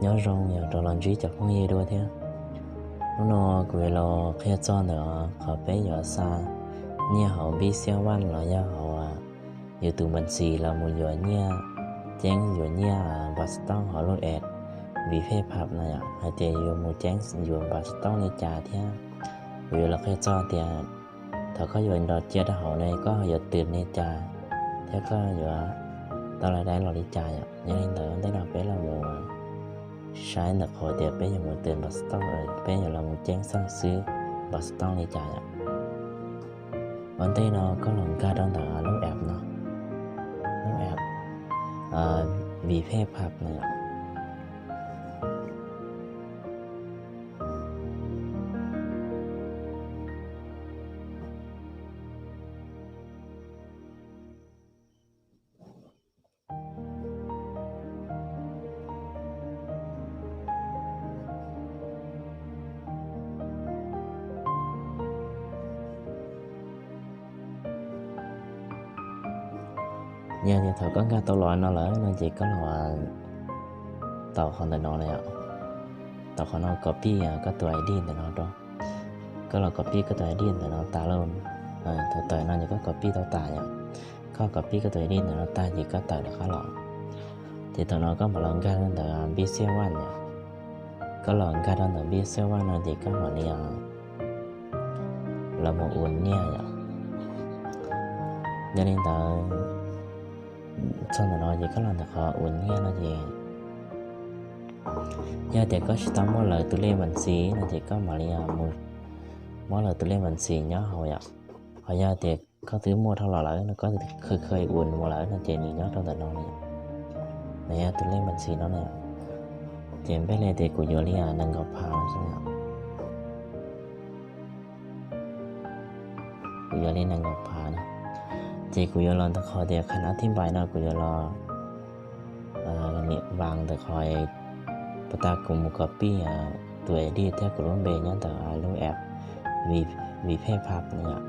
Nyob zoo yog rau los ntsib cov phooj ywg dua thiab. Hnub no kuv yuav los qhia txog ntawm qhov peb yuav xa nyiaj hauv Pi Xiaj Vaj los yog hauv yus tus npa xis los mus yuav nyiaj, ceeb yuav nyiaj npa xis tauj hauv lub app Pi Pay Pal no yom, hais tias yuav mus ceeb yuav npa xis tauj li cas thiab. Kuv yuav los qhia txog tias thaum koj yuav nrog cia rau hauv ne koj yuav twm li cas thiab koj yuav tau lais dai los li cas yom. Yog li ntawd ua ntej no peb los mus saib ntawm qhov tias peb yuav mus twm npa xis tauj, peb yuav los mus ceeb xaj xwb npa xis tauj li cas yom. Ua ntej no koj los nkag rau ntawm lub app no, lub app Pi Pay Pal no yom. Yog tias thaum koj nkag tau los no lawm no ces koj los tau qhov ntawm no, tau qhov no copy koj tus I D ntawm no rau. Koj los copy koj tus I D ntawm no tas lawm, thaum tawm no ces koj copy tau tas yom. Koj copy koj tus I D ntawm no tag ces koj tawm rov qab los. Ces thaum no koj mam los nkag ntawm Pi Xiaj Vaj yom. Koj los nkag rau ntawm Pi Xiaj Vaj no ces koj mam li los mus ua nyiaj yom. Yog li ntawd txog ntawm no ces koj los ntawm qhov ua nyiaj no ces yog tias koj tsis tau muaj lawv tus lej npa xis no ces koj mam li mus muab lawv tus lej npa xis nyob hauv yom. Ho yog tias koj twb muaj dhau los lawm no, koj twb khaws khaws ua mus lawm no ces nws nyob rau ntawm no li. Nws yog tus lej npa xis no na. Ces npej li tias kuv yuav li nees nkaum phav no xwb. Kuv yuav li nees nkaum phav na. Ces kuv yuav los ntawm qhov tias khas nab thib npais no kuv yuav los nias vas ntawm qhov puas tas kuv mus copy tus I D thiab kuv lub npe nyob ntawm lub app Pi Pay Pal no yom.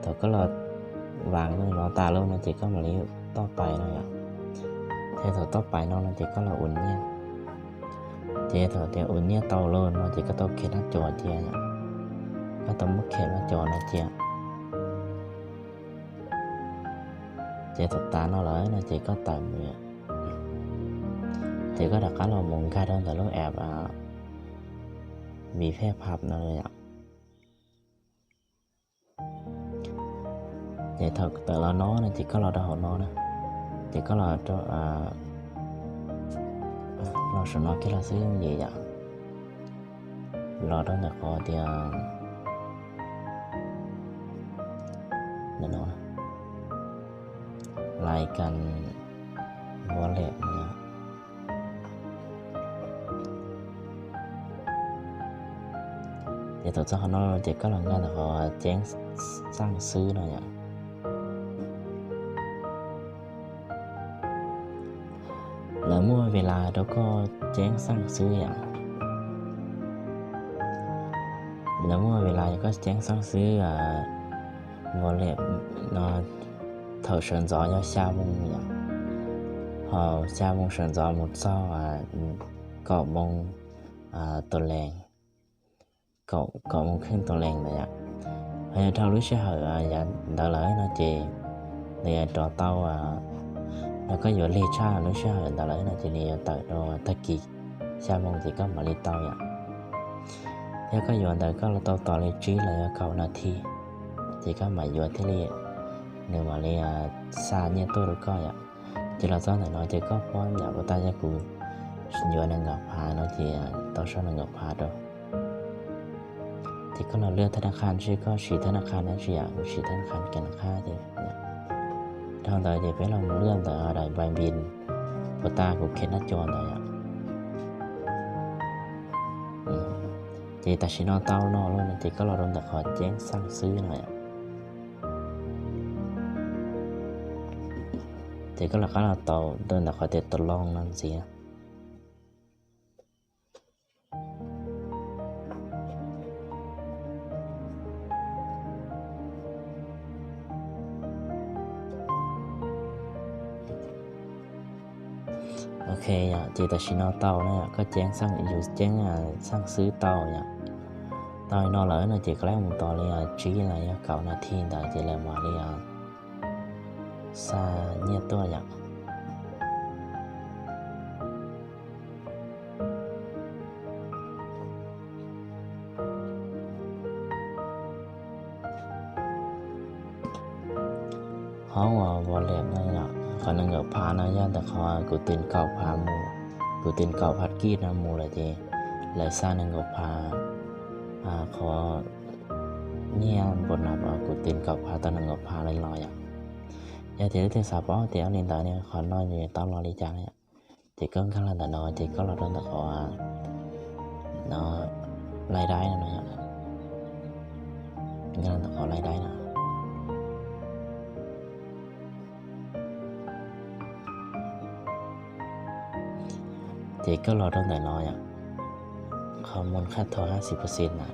Thaum koj los vas no tas lawm no ces koj mam li toj pais no yom. Ces thaum toj pais no no ces koj los ua nyiaj. Ces thaum tias ua nyiaj tau lawm no ces koj tau khev nab cos cia yom. Koj tau muab khev nab cos no cia. Ces thaum tas no lawm no ces koj tawm mus yom. Ces koj rov qab los mus nkag rau ntawm lub app Pi Pay Pal no yom. Ces thaum tawm los no no ces koj los rau hauv no na. Ces koj los rau, los saum no kiag los xwb yom. Los rau ntawm qhov tias ntawm no, Laiv Kas Wallet no. Ces thaum txog qhov no ces koj los nkag ntawm qhov ceeb xaj xwb no yom. Lawv muaj vis las rau koj ceeb xaj xwb yom. Lawv muaj vis las rau koj ceeb xaj xwb, wallet no thaum sawv ntxov yog xya moo yom. Ho xya moo sawv ntxov mus txog kaum moo tus lees, kaum moo kheej tus lees ntawd yom. Ho yog dhau lub sij hawm ntawd lawm no ces nws yuav rov tau, yog koj yuav lig tshaj lub sij hawm ntawd lawm no ces nws yuav tawm rau tag kis xya moo ces koj mam li tau yom. Thiab koj yuav ntawd koj los tau tos li tsib los yog kaum nas this ces koj mam yuav thiaj li, nws mam li xa nyiaj tuaj rau koj yom. Ces los txog ntawm no ces koj pom yam puas tas yog kuv yuav nees nkaum phav no ces tau sau nees nkaum phav rau. Ces koj los lwaj thab naj khaj, ntshe koj siv thab naj khaj dab tsi yom, kuv siv thab naj khaj kas naj khaj ces dhau ntawd ces peb los mus lwaj ntawm daim npais npis puas tas kuv khev nab cos ntawd yom. Ces tam sim no tau no lawm no ces koj los rau ntawm qhov ceeb xaj xwb no yom. Ces koj rov qab los tau rau ntawm qhov tias tus loo no ntxiv. Ok, Yom, ces tam sim no tau na, koj ceeb xaj, yus ceeb xaj xwb tau yom. Tau li no lawm no ces koj laib mus tos li tsib los yog kaum nas this ntawd ces lawv mam li xa nyiaj tuaj yom. Hoob uas wallet no yom, qhov nees nkaum phav no yog ntawm qhov kuv tis kaum phav mus, kuv tis kaum phav kij no mus lawm ces lawv xa nees nkaum phav qhov nyiaj npau nas uas kuv tis kaum phav tau nees nkaum phav li los yom. Yog tias leej twg xav paub tias li ntawd ne qhov no yuav tau los li cas no yom, ces koj nkag los ntawm no ces koj los rau ntawm qhov no, lais daib no no yom, nkag los ntawm qhov lais daib no. Ces koj los rau ntawm no yom, qhov mus khaj thau hab xis pawv xis na.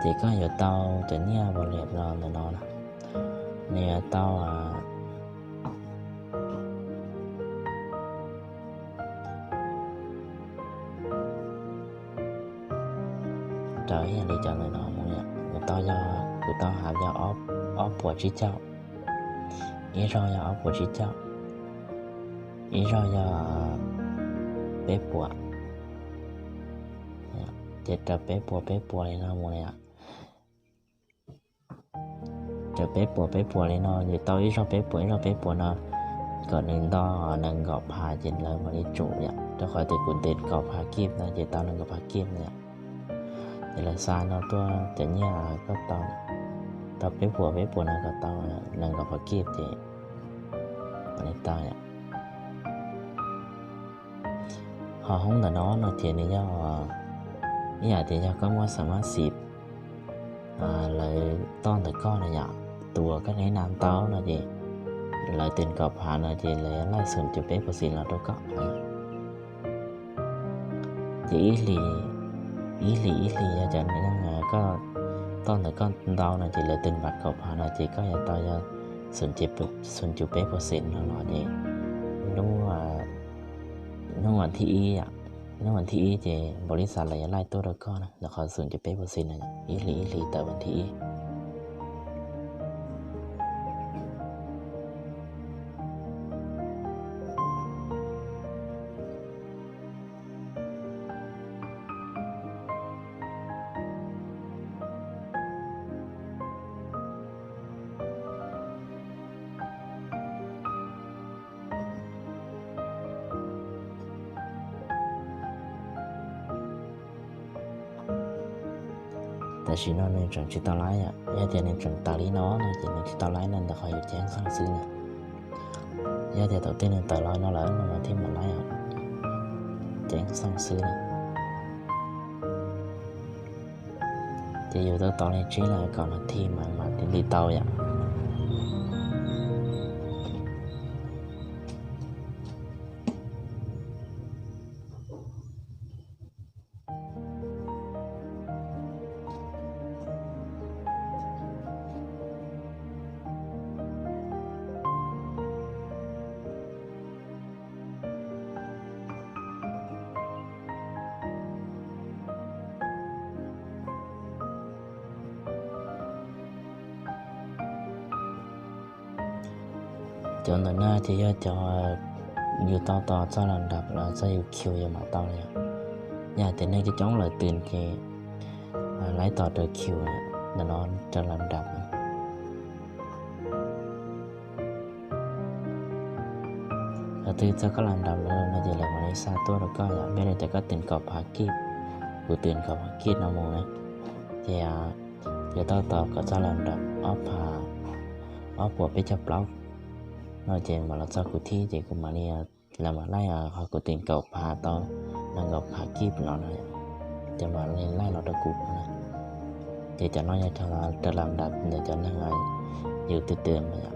Ces koj yuav tau cov nyiaj wallet los ntawm no na, nws yuav tau raws ib yam li cov ntawm no mus, kuv tau yog, kuv tau hab yog ob puas tsib caug, ib zaug yog ob puas tsib caug, ib zaug yog peb puas. Ces raws peb puas peb puas li no mus li. Raws peb puas peb puas li no, yus tau ib zaug peb puas ib zaug peb puas no, kom nws nto nees nkaum phav ces lawv mam li tsum yom. Rau qhov tias kuv tis kaum phav kij no ces tau nees nkaum phav kij yom. Ces lawv xa no tuaj cov nyiaj koj tau, tau peb puas peb puas no kom tau nees nkaum phav kij ces mam li tau yom. Ho hoob ntawm no no ces nws yog ib yam tias yog koj muaj xam mab xim lawv toj ntawm koj no yom, tus uas koj neb na tau no ces lawv tis kaum phav no ces lawv laij xum cuv peb pawv xis los rau koj. Ces ib hlis, ib hlis ib hlis yog cov neeg koj toj ntawm koj ntau no ces lawv tis npav kaum phav no ces koj yuav tau yog xum cuv peb pawv xis no los ces lub hnub vas thib ib, hnub vas thib ib ces npaum li xav lawv yuav laij tuaj rau koj na, lawv qhov xum cuv peb pawv xis no ib hlis ib hlis tawm vas thib ib. Tam sim no nws tseem tsis tau laib yom, yog tias nws tseem tawm li no no ces nws tsis tau laib no ntawm qhov yus ceeb xaj xwb na. Yog tias thaum twg nws tawm los no lawm no mas thiaj mam laib os, ceeb xaj xwb na. Ces yus tau tos li tsib los kaum nas this mas mam li tau yom. Cov ntawm no ces yog cov yus tau tos txoj lam nrab los txog yus khiu yus mam tau li. Yog tias neeg coob coob lawm twg ces laib tos raws khiu, ntawm no raws lam nrab. Thaum twg txog koj lam nrab lawm no ces lawv mam li xa tuaj rau koj yom, npaj li tias koj tis kaum phav kij, kuv tis kaum phav kij no mus na, ces yuav tau tos kom txog lam nrab ob phav, ob puas peb caug plaub no ces mam los txog kuv thib ces kuv mam li, lawv mam laij qhov kuv tis kaum phav tau nees nkaum phav kij no no, ces mam li laij los rau kuv na. Ces cov no yog raws lam nrab ntawm cov neeg yus twm twm no yom.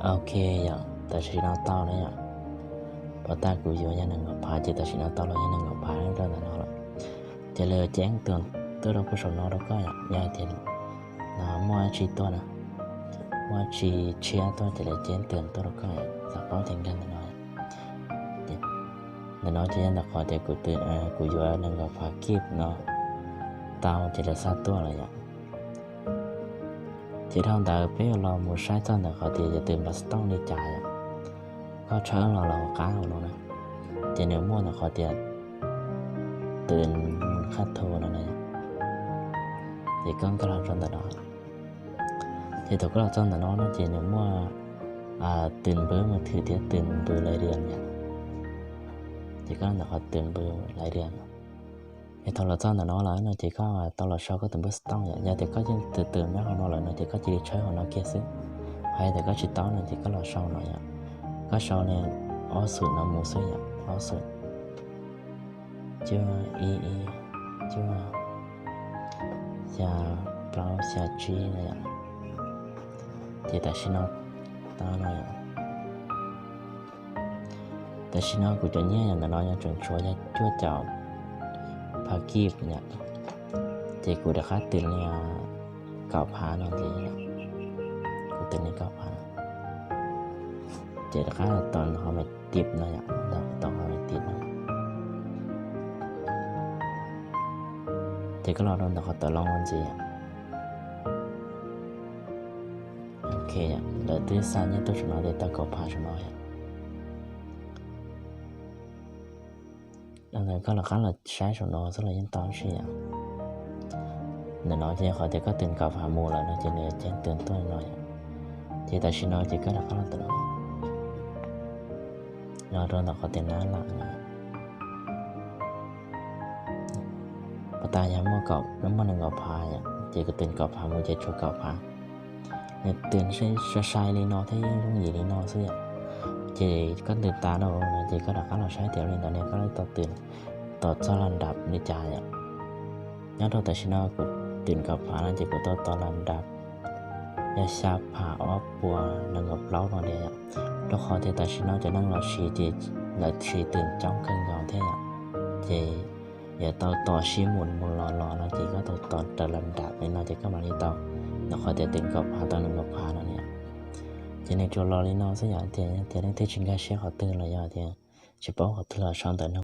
Ok yom, tam sim no tau lawm yom. Pov tas kuv yuav yog nees nkaum phav ces tam sim no tau los yog nees nkaum phav rau ntawm no lawm. Ces lawv ceeb tuas tuaj rau puag saum no rau koj yom, yog tias muaj dab tsi tuaj na, muaj dab tsi tshiab tuaj ces lawv ceeb tuas tuaj rau koj yom, xav paub ces nkag ntawm no. Ntawm no ces yog ntawm qhov tias kuv, kuv yuav nees nkaum phav kib no tau ces lawv xa tuaj lawm yom. Ces dhau ntawd peb yuav los mus saib txog ntawm qhov tias yog tws nplas tooj li cas yom. Koj tshawb los los qab hauv no na, ces nws muaj ntawm qhov tias tws qhaj thu no na. Ces koj nkag los rau ntawm no. Ces thaum koj los txog ntawm no no ces nws muaj tws npws mus thwm thiab tws npws lais dias yom. Ces koj ntawm qhov tws npws lais dias. Es thaum los txog ntawm no lawm no ces koj tau los sau koj tus npawb xov tooj yom. Yog tias koj yeej tws tws nyob hauv no lawm no ces koj cia li tshawb hauv no kiag xwb. Hos yog tias koj tsis tau no ces koj los sau no yom. Koj sau li ob xum no mus xwb yom, ob xum, cuaj ib ib, cuaj xya plaub xya tsib no yom. Ces tam sim no tau no yom. Tam sim no kuv cov nyiaj yom ntawm no yog tseem tshuav yog cuaj caum phav kib yom. Ces kuv rov qab tws li kaum phav no ces, kuv tws li kaum phav, ces rov qab tau ntawm qhov me tim no yom, ntawm qhov me tim no. Ces koj los rau ntawm qhov tawm loo ua ntxiv yom. Ok, lawv twb xa nyiaj tuaj saum no ces tau kaum phav saum no yom. Koj rov qab los saib saum no xwb los yeej tau tib si yom. Ntawm no ces qhov tias koj tws kaum phav mus lawm no ces nws ceeb tuas tuaj no yom. Ces tam sim no ces koj rov qab los ntawm no, los rau ntawm qhov tias nab lam no. Pov tas yog muaj, muaj nees nkaum phav yom, ces kuv tws kaum phav mus ces tshuav kaum phav. Nws tws sai sai li no thiab yeej yooj yim li no xwb yom. Ces koj tws tas no no ces koj rov qab los saib tias li ntawd ne koj tau tws, tau txog las dam li cas yom. Nyob rau tam sim no kuv tws kaum phav no ces kuv tau tau las dam yog xya phav ob puas nees nkaum plaub no li yom. Rau qhov tias tam sim no cov neeg los siv ces lawv siv tws coob kawg nkaus thiab yom. Ces yuav tau tos sib mus mus los los no ces koj tau tos raws las dam li no ces koj mam li tau, ntawm qhov tias tws kaum phav tau nees nkaum phav no li yom. Ces nws tsuas los li no xwb yom. Tias yog tias leej twg tsis nkag siab qhov twg los yog tias tsis paub qhov twg los sau ntawm no